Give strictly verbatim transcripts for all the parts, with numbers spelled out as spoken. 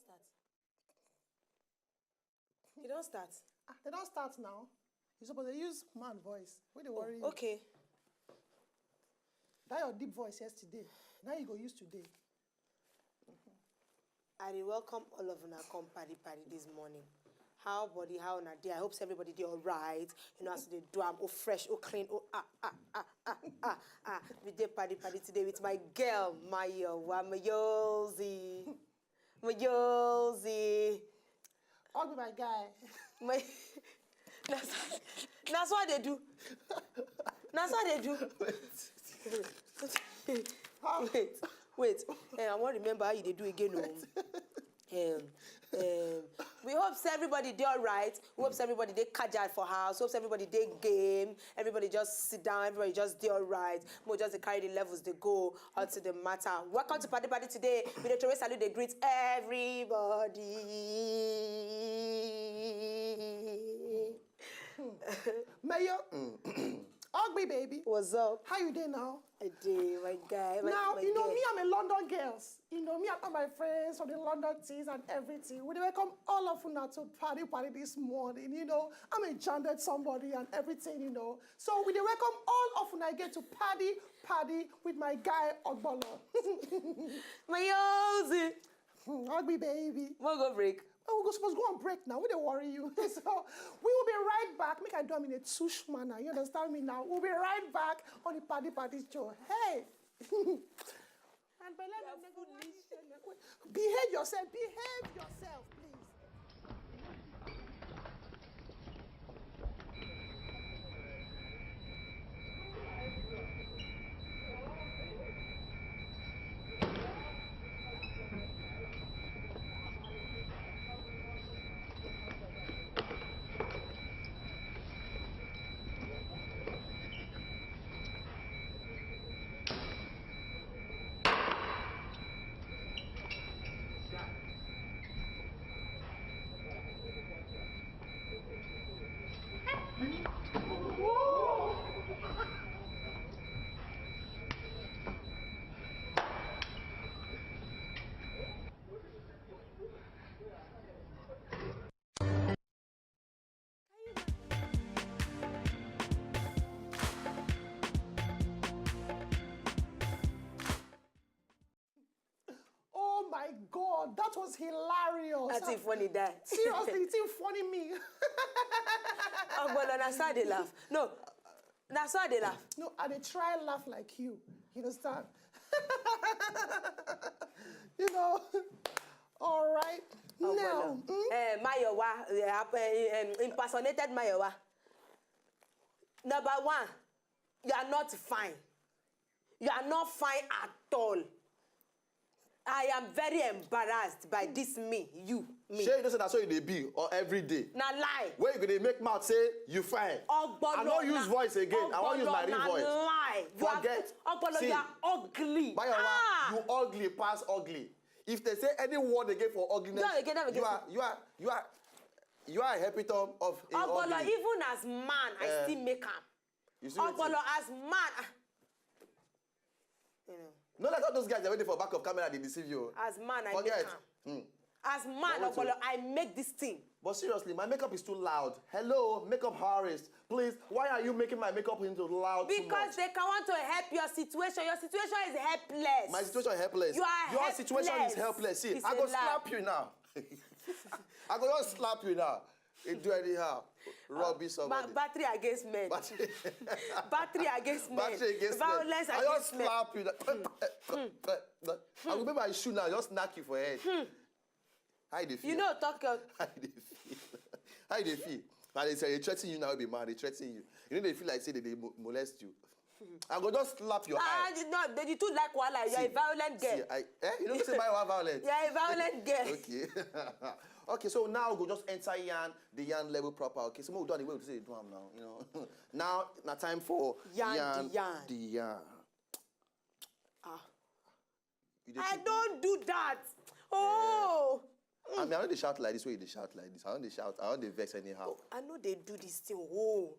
Start. You don't start. Ah, they don't start now. You suppose to use man voice. What they worry you? Okay. That your deep voice yesterday. Now you go use today. I dey welcome all of una come party party this morning. How body, how una dey? I hope say everybody dey alright. You know, as they do, I'm all fresh, all clean, all ah ah ah ah ah ah. We dey party party today with my girl, Mayowa Mayozi. Mayozi. I'll be my guy. My, that's, that's what they do. That's what they do. Wait, wait. Eh, I won't remember how you dey do again. Oh. Um, um, we hope say everybody dey alright. We hope say everybody dey kajad for house. We hope say everybody dey game. Everybody just sit down. Everybody just dey alright. We just dey carry the levels dey go out to the matter. Welcome to Party Party today. We dey throw salute, dey greet everybody. Mayor, Ogbi baby. What's up? How you doing now? I do, my guy. My, Now, my you know, guy. Me, I'm a London girl. You know, me and all my friends from the London teas and everything. We dey welcome all of una to party party this morning. You know, I'm a gendered somebody and everything, you know. So we dey welcome all of una again to party party with my guy Ogbolo. Mayozi. Ogbi baby. We'll go break. Oh, we go suppose go on break now. We dey worry you. So we will be right back. Make I do am in a tush manner. You understand me now? We'll be right back on the party party show. Hey. And by then, I'm not gonna behave yourself. Behave yourself, please. Oh my God, that was hilarious. That's it, funny that. Seriously, it's even funny me. Ogbolo, na so I dey laugh. No, na so I dey laugh. No, I dey try laugh like you. You understand? You know. All right. Now, Ogbolo. Eh, Mayowa, eh, ap- eh, em, impersonated Mayowa. Number one, you are not fine. You are not fine at all. I am very embarrassed by this me, you, me. Shey you know say na so you dey be or every day? Na lie. Wey you go dey make mouth say you fine. Ogbolo I no use na- voice again. I wan use my Ogbolo real na voice. Lie. You are- Forget. Ogbolo, See, you are ugly. Mayowa, Ah! You ugly pass ugly. If they say any word again for ugliness, No, again, no, again. you are you are you are you are a epitome of a Ogbolo, ugly. Even as man, I Eh. Still make am. You see wetin? Ogbolo, as man. Ah. You know, No, let all those guys that waiting for back of camera they deceive you. As man, I Forget. Make am. Hmm. As man, But wait, Ogbolo, I make this thing. But seriously, my makeup is too loud. Hello, makeup artist. Please, why are you making my makeup into loud too Because much? They can want to help your situation. Your situation is helpless. My situation is helpless. You are Your helpless. Situation is helpless. See, It's I a go lie. Slap you now. I go just slap you now. You do anyhow. Rubbish Ba- somebody. Battery against men. Battery. Battery against men. Battery against Violence men. I against just men. Slap you. Now. I remember I shoot now. Just knock you for head. How you dey feel? You know, talk your. How you dey feel? How you dey feel? Now they say they threaten you now. Be mad. They threaten you. You know they feel like say they, they mo- molest you. I go just slap your Ah, eye. You know, they you too like wahala. You're a See, violent girl. See, I, eh? You know say my wife violent. You're a violent girl. Okay. Okay, so now we go just enter yarn, the yarn level proper. Okay, so we do the way we say do am now, you know. Now, na time for Yarn the yarn. The yarn. Ah. You dey I keep- don't do that. Oh. I mean, I don't dey shout like this. Where you dey shout like this? I don't dey shout. I don't dey vex anyhow. I know they do this thing. Oh.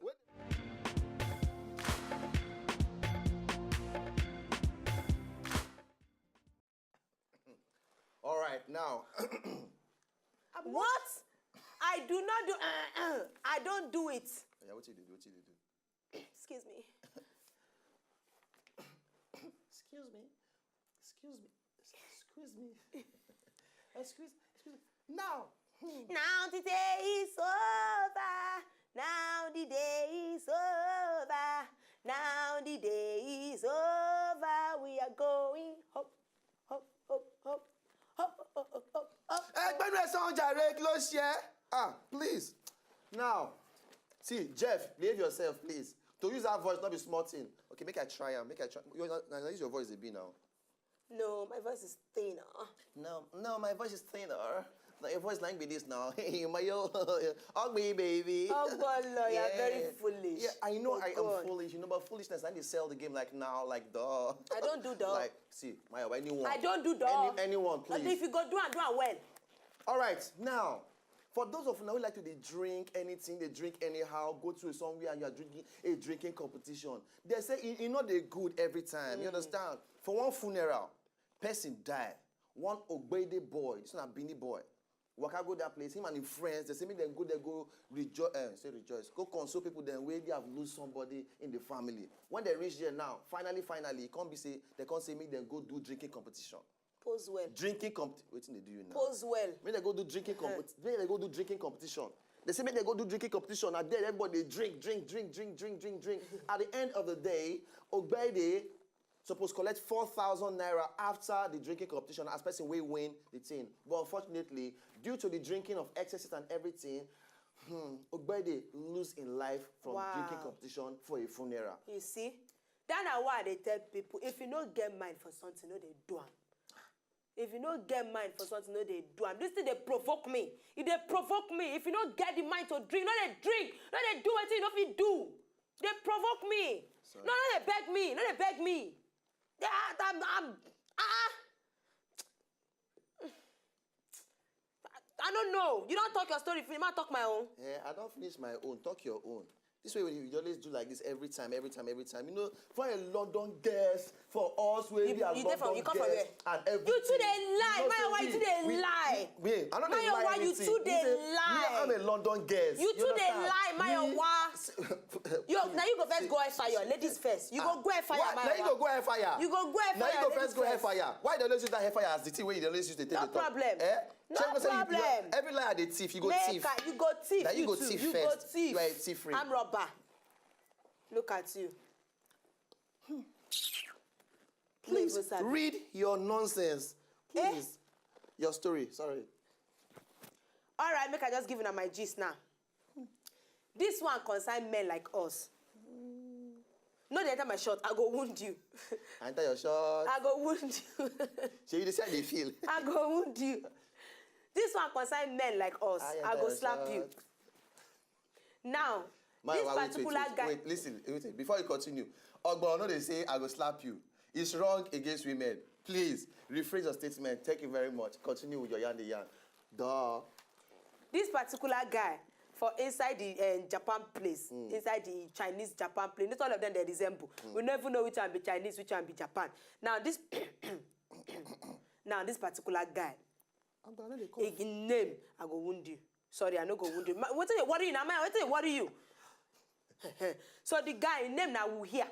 All right. Right now. What? I do not do. I don't do it. Yeah, what you do? What you do? Excuse me. Excuse me. Excuse me. Excuse me. Excuse. Excuse me. Now. Now the day is over. Now the day is over. Now the day is over. We are going home, home, home, home, home, home, home, home. Ẹgbẹ́ mi sọ̀rọ̀ jàre, kí ló ṣe ẹ́? Ah, please. Now, see, Jeff, behave yourself, please. To use that voice, not be small thing. Okay, make I try am. Make I try. You know, na use your voice dey be now. No, my voice is thinner. No, no, my voice is thinner. Na your voice like be this now. Hey, my yo, hug me, baby. Oh God, Lord, you're very foolish. Yeah, I know Oh I God. am foolish, you know, but foolishness, I need to sell the game like now, like duh. I don't do duh. Like, see, my, anyone. I don't do duh. Any, anyone, please. If you go do and do am well. All right, now, for those of you who like to dey drink anything, dey drink anyhow, go to somewhere and you are drinking a drinking competition. They say e e no dey good every time. You understand? For one funeral, person die. One Ogbede boy, this one na Benin boy, waka go that place. Him and him friends, they say make dem go there go rejoice. Uh, say rejoice. Go console people dem wey dey have lose somebody in the family. When they reach there now, finally, finally, e come be say they come say make dem go do drinking competition. Pose well. Drinking comp wetin dey do you now? Pose well. Make dem go do drinking competition. Make dem go do drinking competition. They say make dem go do drinking competition. And then everybody dey drink, drink, drink, drink, drink, drink, drink. At the end of the day, Ogbede suppose collect four thousand naira after the drinking competition as person wey win the thing. But unfortunately, due to the drinking of excesses and everything, hmm, Ogbede lose in life from Wow. Drinking competition for a funeral. You see, that na why I dey tell people, if you no get mind for something, no dey do am. If you no get mind for something, no dey do am. This thing dey provoke me. E dey provoke me. If you no get the mind to drink, no dey drink. No dey do wetin you no fit do. Dey provoke me. Sorry. No, no dey beg me. No dey beg me. Yeah, I'm, I'm, ah. I don't know. You don't talk your story. Finish. I talk my own. Yeah, I don't finish my own. Talk your own. This way you, you always do like this every time, every time, every time. You know, for a London guest, for us, where You- we are you dey from- London you come from guest and everything. You too dey lie. You know, My so wife, we- you dey we- lie. Wait, I'm not My dey lie wife, you anything. too dey You say, lie. Me, I'm a London guest. You too dey understand? lie, my Me- wife. See, Yo, now you go first see, go fire. Ladies first. You go Ah, go fire, why? my Now you wife. go go fire. You go go fire. Now you go Ladies first go first. Fire. Why don't you use that fire as the thing where you always use to take No the talk? Problem. Eh? No Check say you- problem. Every lie they thief, you go Make thief. I- you go thief. Now you You go too. thief You first. go thief. You are a thief. I'm robber. Look at you. Please What's that? Read your nonsense. Eh? Please. Your story. Sorry. All right, make I just give una my gist now. This one concern men like us. No dey enter my shot, I go wound you. Enter your shot. I go wound you. So you decide they feel. I go wound you. This one concern men like us. I I enter go your slap you. shot. Now, My, this wait, wait, particular wait, guy. Wait, listen, wait, wait. Before you continue, Ogbono dey say I go slap you. It's wrong against women. Please rephrase your statement. Thank you very much. Continue with your yarn the yarn. Duh. This particular guy for inside the uh, Japan place, mm. inside the Chinese Japan place, not all of them they resemble. Mm. We never know which one be Chinese, which one be Japan. Now this, now this particular guy, his name, I go wound you. Sorry, I no go wound you. What do they worry you now? What do they worry you? So the guy name now Wuhia.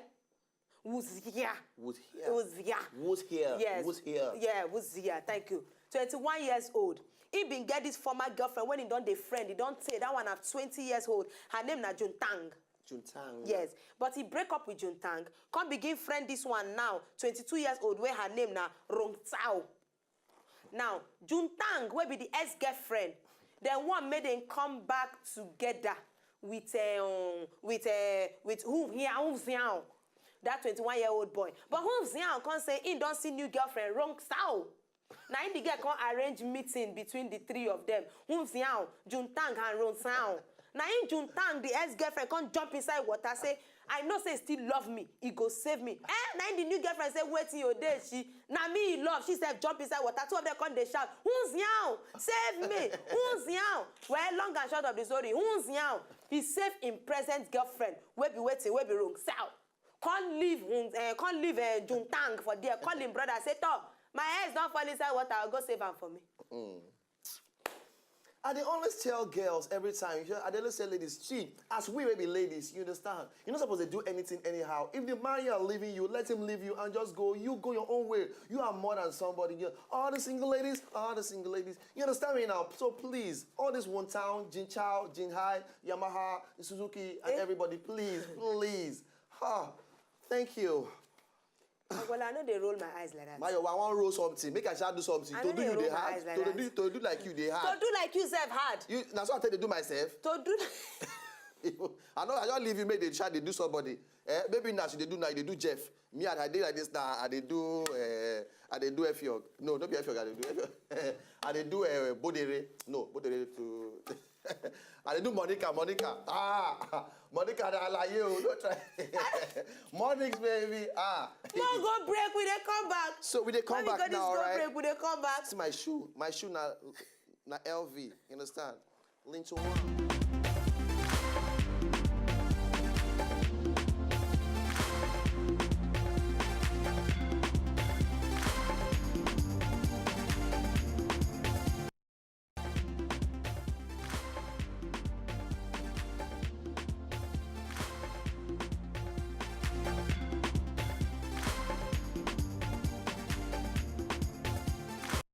Wuzia. Wuzia. Wuzia. Wuzia. Yes. Wuzia. Yeah, Wuzia. Thank you. twenty-one years old. He been get this former girlfriend when he don't dey friend. He don't say that one at twenty years old. Her name na Juntang. Juntang. Yes, but he break up with Juntang. Come begin friend this one now. twenty-two years old. Where her name na Rongtao. Now, Juntang, wey be the ex-girlfriend, dem wan make dem come back together with um, with uh, with Hu Xiao, Hu Xiao, that twenty-one year old boy. But Hu Xiao come say he don see new girlfriend, Rong Sao. Na him the girl come arrange meeting between the three of them. Hu Xiao, Juntang and Rong Sao. Na him Juntang, the ex-girlfriend, come jump inside water say, I know say he still love me, he go save me. Eh? Na him the new girlfriend say, wetin you dey she? Na me he love. She sef jump inside water. Two of them come dey shout, Hunziao, save me, Hunziao. Well, long and short of the story, Hunziao, he save him present girlfriend, wey be wetin, wey be Rong Sao. Come leave, Hun- eh, come leave eh, Juntang for there. Call him brother, say, Tor, My ex don fall inside water, go save am for me. I dey always tell girls every time. You know, I dey always tell ladies, see, as we wey be ladies, you understand? You're not supposed to do anything anyhow. If the man you are leaving you, let him leave you and just go. You go your own way. You are more than somebody. You, all the single ladies, all the single ladies. You understand me now? So please, all this One Town, Jin Chao, Jin Hai, Yamaha, Suzuki, and Eh? Everybody, please, please. Ha, thank you. Well, I no dey roll my eyes like that. Mayo, I wan roll something. Make I shall do something. I To no do dey you roll dey my hard. eyes like To that. do to do like you dey To hard. Do like you sef hard. You na so I take dey do myself. To do. I know I just leave you make they try dey do somebody. Eh, maybe now she dey do now, you dey do Jeff. Me, I, I dey like this now. I dey do, uh, I dey do Effiong. No, no be Effiong. I dey do Effiong. I dey do uh, Bodere. No, Bodere to. I dey do Monica, Monica. Ah, Monica na alaye o. No try. Monix, baby. Ah. No go break, we dey come back. So we dey come When we back go this now, go right? Break, we dey come back. See my shoe. My shoe na na L V. You understand? Lean to one.